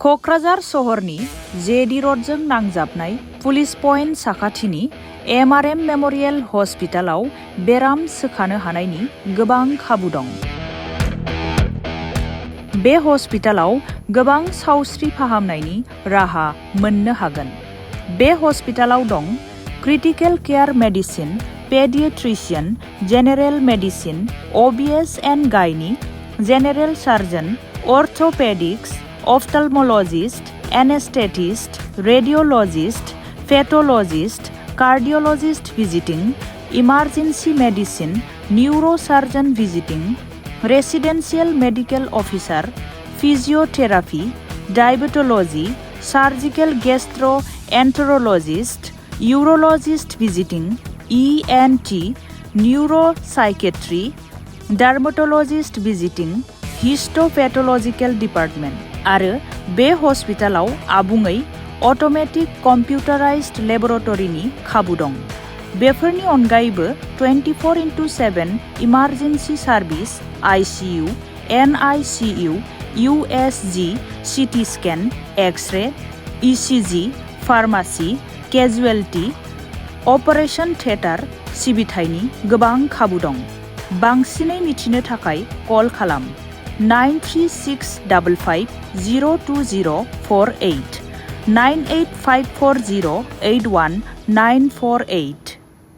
क'क्राझार सहरनि जेडि र'डजों नांजाबनाय police point साखाथिनि MRM मेम'रियेल हस्पिटालाव बेराम सोखानो हानायनि गोबां खाबु दं। बे हस्पिटालाव गोबां सावस्रि फाहामनायनि राहा मोननो हागोन। बे हस्पिटालाव दं critical care medicine, paediatrician, general medicine, OBS and gynae, general surgeon, orthopaedics, ophthalmologist, anaesthetist, radiologist, pathologist, cardiologist visiting, emergency medicine, neurosurgeon visiting, residential medical officer, physiotherapy, diabetology, surgical gastroenterologist, urologist visiting, ENT, neuropsychiatry, dermatologist visiting, histopathological department आरो बे हस्पिटालाव आबुङै automatic कम्पिउटाराइज्ड लेबरेटरीनि खाबु दं। बेफोरनि अनगायैबो 24/7 emergency service, ICU, NICU, USG, CT scan, x-ray, ECG, pharmacy, casualty, operation theatre सिबिथायनि गोबां खाबु दं। बांसिनै मिथिनो थाखाय कल खालाम 9365502048 9854081 948।